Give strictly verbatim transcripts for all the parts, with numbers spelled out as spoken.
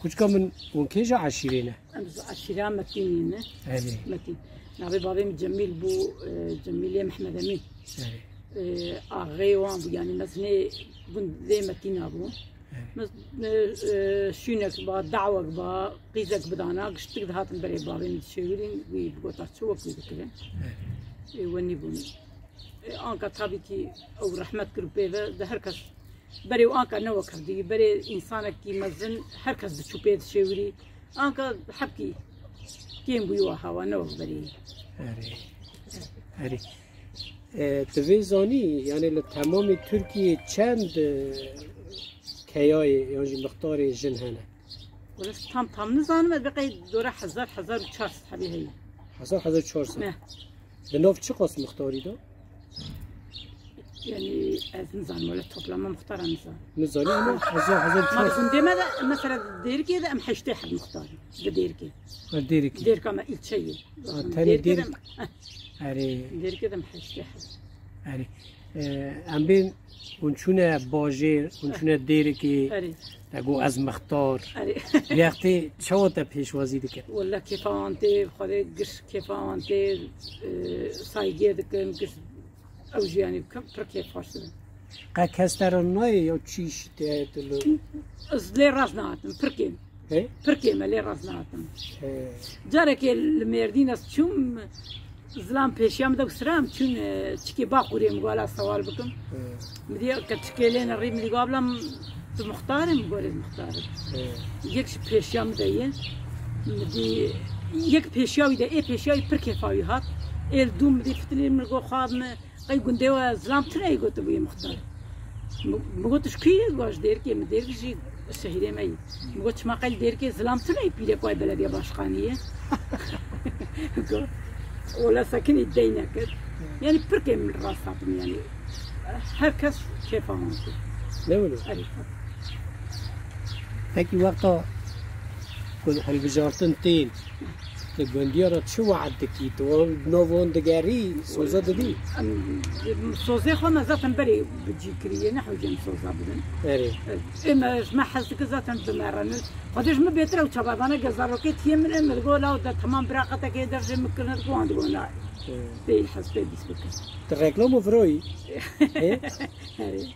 Çika min hûn kêja eşîrê ne? Em ji eşîra Metînê ne. Erê. Metîn. Navê bavê min Cemîl bû, e, Cemîlê Mehmed Emîn. Erê. E, axê wan bû, yanî mezinê gundê Metîna bû. Erê. Mes-, e, e, şûnek ba, dawek ba, qîzek bidana, giştik dihatin berê bavê min dişêwirîn, wî bigota çi wek wî bikirin. Erê. E, wenî bûn. E, anka tabî kî ew rehmet kir û pê ve de her kes berê û anka ne wek hevdî, berê însanekî mezin her kes diçû pê dişêwirî. Anka hebkî kêm bûyî wa hewa ne wek berê. Erê. Erê. E, tu vê zanî, yanî li temamê Tirkiyê çend, e, keyayê yan jî mixtarê jin hene? Wele tam tam nizanim, ez beqey dora hezar, hezar û çar sed hebî heye. Hezar, hezar çar sed. Ne. Di nav çi qas mixtarî de? Yani ez nizanim, wele toplama muxtara nizanim. Nizanî ama hezar, hezar Ma çar sed. Gundê me de, mesela Dêrikê de em heştê heb muxtarî. Di Dêrikê. Ha, Dêrikê. Dêrika me ilçe ye. Ha, tenê Dêrikê de Dêrik. Em, heh. Erê. Dêrikê de em heştê heb. Erê. E, em bên hûn çûne bajêr, hûn çûne Dêrikê. Erê. Te got ez mixtar. Erê. Wextê çawa te pêşwazî dike? Wele kêfa wan tê, Xwedê giş kêfa wan tê, e, saygê dikin, giş ew jî yanî pir kêfxweş dibin. Qe kes te re nayê ya çî şî te heye tu li Ez lê rast nehatim, pir kêm. He? Pir kêm e, lê rast nehatim. He. Carekê li Mêrdîn ez çûm, zilam pêşiya min de siram, çûn, e, çikê Baqûrê min gola sewal bikim. He. Min dî ke çikê lê ne rî, min dî go ablam tu muxtar e, min gorê muxtar e. He. Yek ji pêşiya min de ye. Min dî yek pêşiya wî de, ê pêşiya wî pir kêfa wî hat. Ê li dû min dî fitilî min go xwe min Qey gundê we zilam tune yî gotibûyê muxtar. Min, min got, "Tu ji kû yî?" Got, "Ji Dêrikê." Min, Dêrik jî şehîrê me yî. Min got, "Çima qey li Dêrikê zilam tune yî, pîrek wayê belediye başkanî ye?" Got, "Ola sekinî dey nekir." Yani pir kêm min rast hatim yani. Her kes kêfa wan kir. Ne wilo? Erê. Pekî wexta ku hilbijartin tên, tu gundiya re çi we'd dikî? Tu wan, nav wan digerî, soza didî? Em, sozê xwe me zaten berê bi cî kiriye, ne hewce em soza bidin. Erê. Ê me, ji me hez dike zaten bimerenin. Xwedê ji min bêtir ew çavadane gezarokê tiyê min, em digo, "Law de temam bira qetekê dercê min kirine," digo, wan digo, "Na." Hı. Pê hez pê bîst bikin. Tu reklamo viroyî? Ê? Erê.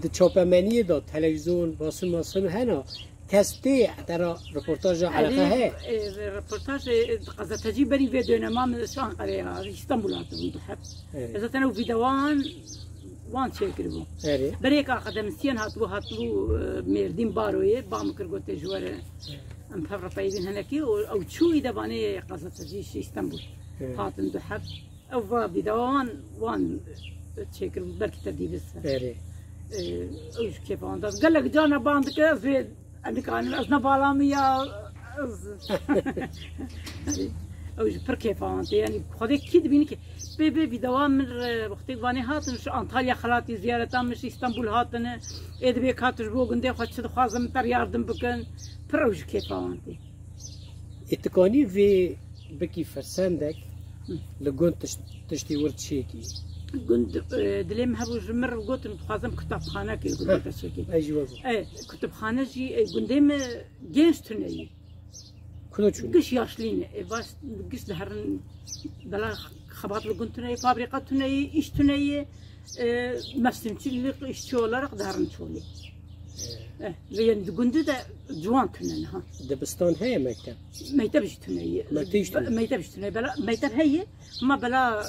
Di çapemeniyê de, televîzyon, basın masın hena, kes tê te re reportaja eleqe heye? E, reportaj, e, gazetecî berî vê dönema min ji Ankarê ya, Îstanbul hatibûn du heb. Evet. Ez zaten ew vîdeoan wan çêkiribû. Erê. Berê yek akademisyen hatibû, hatibû, e, Mêrdîn Baroyê, ba min kir, gotê ji were em pev re peyvîn hinekî û ew çû î de vanê gazetecî ji Îstanbul. Evet. Hatin du heb. Ev va vîdeoan wan çêkir, belkî te dîbise. Erê. Ee, ew ji kêfa wan da. Gelek carna ban dike, ez vê, ez nikanim, ez ne bala min ya, ez. Ew ji pir kêfa wan tê. Yani Xwedê kî dibînî ki. Bê bê vîdeoan min re wextê vanê hatin, ji Antalya xelatî ziyareta min, ji Îstanbul hatine. Ê dibê ka tu ji bo gundê xwe çi dixwazin, min te re yardim bikin. Pir ew ji kêfa wan tê. Ê, tu kanî vê bikî firsendek, Hı. Li gund tişt-, tiştî wir çêkî? Gund, e, dilê min hebû, ji min re gotin, dixwazim kutubxanekê gundê te çêkî. Ez jî wek. E, kutubxane jî, e, gundê me genç tune ye. Kulo çûn? Giş yaşlî ne. E, baş, giş diherin, bela xebat li gund tune ye, fabrîka tune ye, îş tune ye. E, mevsimçilik işçi olarak diherin Çolê. E, ve yani di gundê de ciwan tune niha. Dibistan heye, mekteb? Mekteb jî tune ye. Mekteb jî tune. Mekteb jî tune. Bela, mekteb heye, ama bela,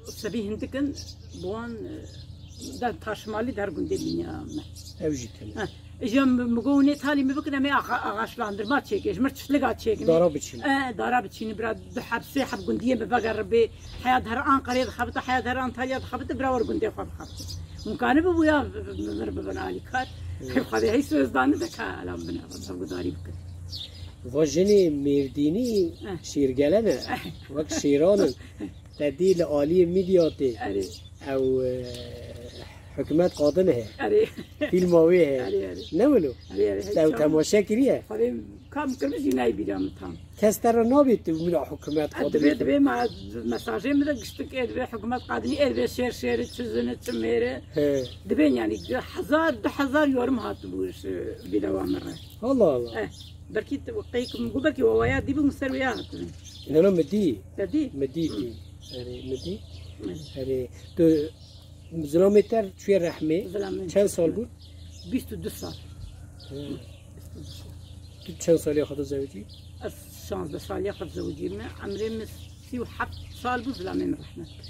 e, sebî hindik in, bi wan, e, de taşmalî di her gundê mîniya me. Ew jî tune. Ha. Ji min, min got, "Hûn ê talî min bikin, em ê axa-, axaçlandırma çêkin, ji min tiştliga çêkin." Dara biçînin. E, dara biçînin, bira du heb, sê heb gundiyê min vegeribê. Heya di her Ankarê dixebite, heya di her Antalya dixebite, bira wer gundê xwe bixebite. Hûn kanibû ya vir bibin alîkar. Hı. Xwedê hey sözdanî de ka elam bine, ev gudarî bikin. Va jinê Mêrdînî Eh. Şêrgelen e. Eh. Wek şêran in. Te dî li aliyê Midyatê. Erê. Ew, e, Hikûmet qadin heye. Erê. Fîlma wê heye. Erê, erê. Ne wilo? Erê, erê, Te ew çawa? Temaşe kiriye? Xwedê kam kirmiş jî nayê bîra min tam. Kes te re nabê tu wilo hikûmet Ha, qadinî. Dibê, dibê ma mesajê min de giştik ê dibê hikûmet qadinî ê dibê şêr şêri çi zini çi mêri. He. Dibên yanî hezar, du hezar yorum hatibû ji bîra wa min re. Allah Allah. Eh, belkî tu qeyk min got belkî we waya dîbû min ser wê ya hatibû. Nano mi dî. Te dî? Mi dî, Hı. dî. Erê, mi dî. Hı. Erê, tu Zilamê te çûye rehmê. Zilamê Çend sal bû? Bîst û du sal. He. Bîst û du sal. Tu çend saliya xwe de zewicî? Ez şazdeh saliya xwe de zewicî me. Emrê min sî û heft sal bû, zilamê min rehmet kir.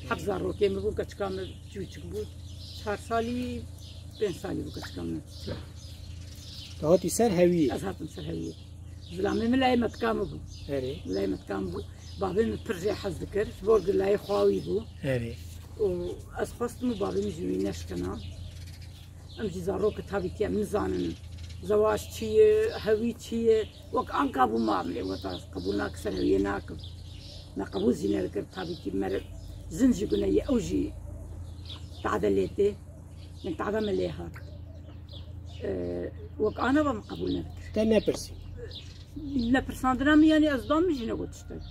Heft zarokê min bû, keçika min çûçik bû. Çar salî, pênc salî bû keçika min. Tu hatî ser hewiyê? Ez hatim ser hewiyê. Zilamê min layê metka min bû. Erê. Layê metka min bû. Bavê min pir jê hez dikir. Ji bo gilayê xwe wî bû. Erê. Û ez xwestim û bavê min ji wî neşkena. Em jî zarok tabî ki em nizanin. Zewac çi ye, hewî çi ye. Wek anka bû ma min ê weta ez qebûl nakim, ser hewiyê nakim. Me qebûl jî nedikir tabî ki mere zin jî gune ye, ew jî tade lê tê. Min tahda min lê hat. Ee, wek ana ve min qebûl nedikir. Te nepirsî? Nepirsandina min, yanî ez dan min jî negot tiştek.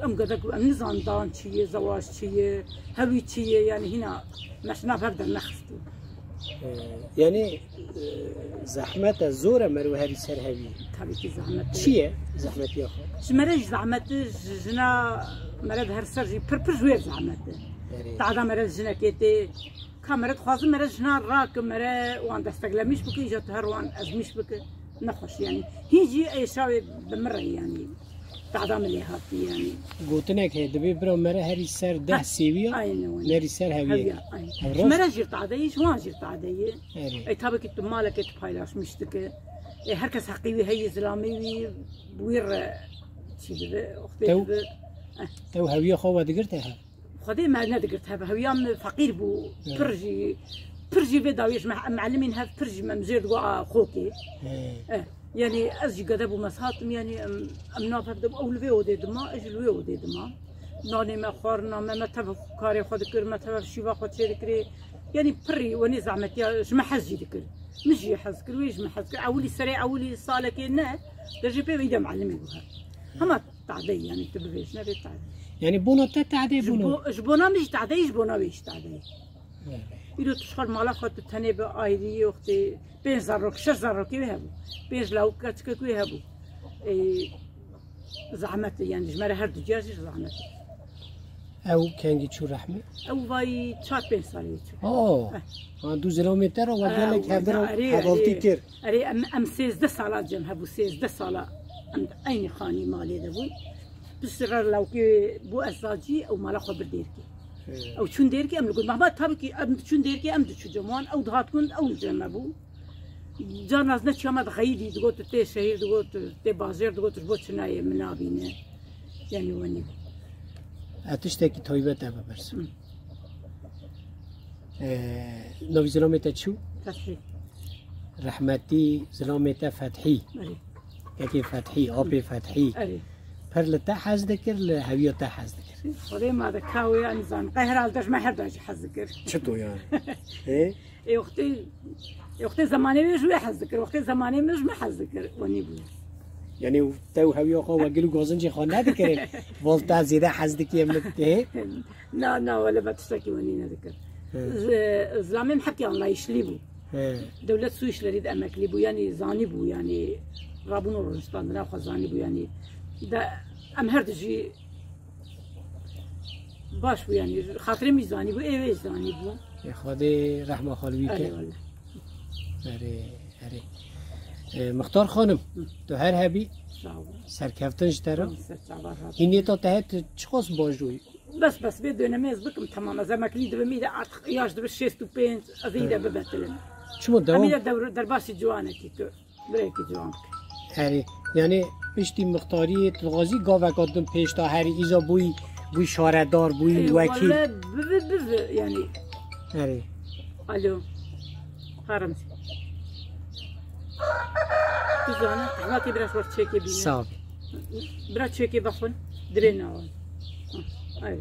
Em gedek, em nizan dan çi ye, zewac çi ye, hewî çi ye, yanî hîna me ji nav hev dernexistî. Ee, yanî, e, zehmet e, zor e, merû herî ser hewî. Tabii ki zehmet e. Çi ye zehmetiya xwe? Ji me re jî zehmet e, ji jina me re di her ser jî pir pir ji wê zehmet e. Erê. Tahda me re jinekê tê, Ka mere dixwazin mere jinan rakin, mere wan desteklemîş bikin, îja tu her wan ezmîş bikin. Nexweş yanî. Hîn jî êşa wê bi min re yanî. Tahda min lê hatî yanî. Gotinek heye, dibê bira mere herî ser deh Ha, sêwiya, aynen öyle. Nerî ser hewiyê. Hewiya, aynen. Ev Ji rast? Mere jî tade ye, ji wan jî tade ye. Erê. E, tabii ki tu malekê tu paylaşmîş dike. E, herkes heqî wî heye, zilamê wî, wî re çî dibe, oxtê Tew- dibe. Eh. Tew hewiya xwe vedigirte he? Xwedê me nedigirt hev. Hewiya min feqîr bû. Hı. Pir jî, pir jî vê dawiyê ji me, em melimîn hev pir jî me mijêr digo a xokê. Hı. Eh, yanî ez jî gede bûm, ez hatim, yanî em, em nav hev de, ew li vê odê dima, ez jî li wê odê dima. Nanê me, xwarina me, me tev karê xwe dikir, me tev şîva xwe çêdikirê. Yanî pirî wenê zehmetiya ji me hez jî dikir. Min jî hez kir, wê ji me hez kir. Ewilî serê ewilî salekê ne, de jê pê wî de melimî bû hev. Hema Tadeyî, yanî tu bibêjine vê tadeyî. Yanî bona te tadeyî Ji bûno? bo-, ji bona min jî tadeyî, ji bona wê jî tadeyî. Evet. Îro tu ji xwe mala xwe tu tenê bi ayrî, wextê pênc zarok, şeş zarokê wê hebû. Pênc lawik keçikek wê hebû. Ê, zehmet e, yanî ji me re her du ciya jî zehmet e. Ew kengî çû rehmê? Ew vay çar pênc salê çû. Oh. Eh. Ha, du zilamê te re we Eh, gelek we hev de re erê, hevaltî erê. kir. Erê, em, em sêzdeh sala cem hebû, sêzdeh sala em di eynî xanî malê de bûn. Piştre lawkê bû ez zacî, ew mala xwe bir dêrkê. He. Ew çûn dêrkê, em li gund. Mehmet, tabii ki em diçûn dêrkê, em diçû cem wan, ew dihat gund, ew li cem me bû. Carna ez neçiya me dixeyidî, digot tu tê şehîr, digot tu tê bajêr, digot tu ji bo çi nayê min nabîne. Yanî wenî. Ez tiştekî taybet e bipirsim. Hı. Ee, navî zilamê te çi bû? Fethî. Rehmetî zilamê te Fethî. Erê. Kekê Fethî, apê Fethî. Erê. Pir li te hez dikir, li hewiya te hez dikir. Xwedê ma de ka wê ya nizan. Qey herhalde ji me her da jî hez dikir. Çito yani? Ê? Ê wextê, ê wextê zemanê wê ji wê hez dikir. Wextê zemanê min ji me hez dikir. Wenî bû. Yani te û hewiya xwe we gil û gazincê xwe nedikirin? Volta zêde hez dikê min tê? Na, na, wele me tiştekî wenî nedikir. Hı. Z-, zilamê min hepkî anlayışlî bû. Hı. Dewlet Su İşleri de emeklî bû, yanî zanî bû, yanî rabûn û rojniştandina xwe zanî bû, yanî de em her du jî baş bû, yanî xatirê min jî zanî bû, ê wê jî zanî bû. Ê Xwedê rehma xwe li wî Erê ke. wele. Erê, erê. Ê, Mixtar xanim, Hı. tu her hebî Sağ ol. serkeftin ji te re. Tamam, ser çava rahat. Hîniyeta te heye tu çiqas baş bûyî? Bes, bes, vê dönemê ez bikim, tamam. Ez emeklî dibim, îde artık yaş dibe şêst û pênc, ez îde Hı. bibetilim. Çima Em dewam? îde dewr-, derbasî ciwanekî tu, birayekî ciwan bike. Herî, yani piştî mixtariyê tu dixwazî gaveka din pêş da herî îza bûyî, bûyî şaredar, bûyî Ê, wekîl. wele bivi, bivi, yani. Herî. Alo. Harim. Tu zana, tehlatê biraz wek çekê bîne. Sağ ol. Biraz çekê bexwin, dirê nawan. Ay,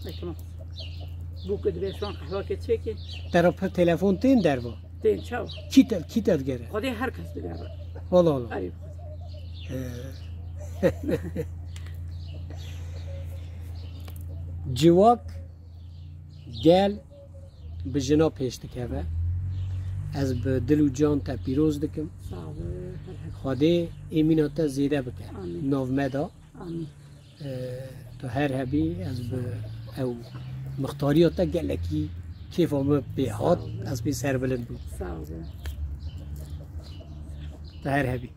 ay, tamam. Bûk divê şan qehweke çêkê. Te re pir telefon tên derva. Tên çawa? Kî te, kî te digere? Xwedê her kes digere. Wala wala. Erê. Civak gel bi jina pêş dikeve. Ez bi dil û can te pîroz dikim. Sağ ol. Her her. Xwedê êmîna te zêde bike. Amîn. Nav me da. Amîn. Ee, tu her hebî ez bi ew mixtariya te gelekî kêfa min pê hat, ez pê serbilind bûm. Sağ ol. Tu her hebî.